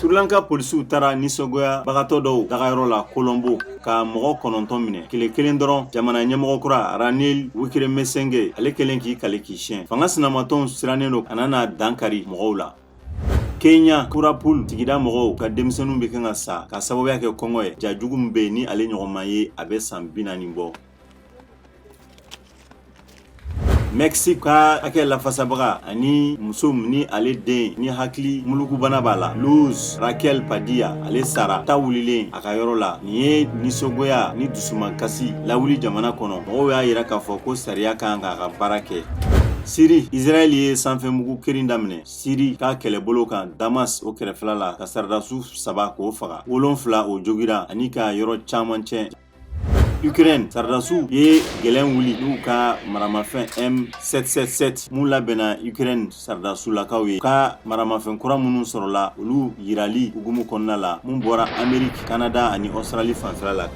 Sri Lanka polisiw taara nisɔngoyabagatɔ dɔw dagayɔrɔ la Colombo ka mɔgɔ 9 minɛ tile kelen dɔrɔn. Jamana ɲɛmɔgɔ kura Ranil Wickremesinghe, ale kɛlen k'i kali k'i siɲɛ, fanga sinamatɔnw sirannen don kana na dankari mɔgɔw la. Kenya, Kurapul sigida mɔgɔw ka denmisɛnninw bɛ kan ka sa ka sababuya kɛ kɔngɔ ye. Ja jugu min bɛ yen ni ale ɲɔgɔn ma ye, a bɛ san 40 bɔ. Mexique ka hakɛ lafasabaga ani muso ni ale den ni hakili mulukubana b'a la, Luz Raquel Padilla, ale sara ta wulilen a ka yɔrɔ la. Nin ye nisɔngoya ni dusumakasi lawuli jamana kɔnɔ. Mɔgɔw y'a yira k'a fɔ ko sariya kan k'a ka baara kɛ. Siri, Israël ye sanfɛmugu kirin daminɛ Siri ka kɛlɛbolo kan Damas o kɛrɛfɛla la, ka sɔrɔdasi 3 k'o faga, 7 o jogira ani ka yɔrɔ caman tiɲɛ. Ukraine sɔrɔdasiw ye gɛlɛn wuli n'u ka maramafɛn M777 mun labɛnna Ukraine sɔrɔdasulakaw ye, ka maramafɛn kura minnu sɔrɔla, olu yirali hukumu kɔnɔna la, mun bɔra Amerique, Canada ani Australie fanfɛla la.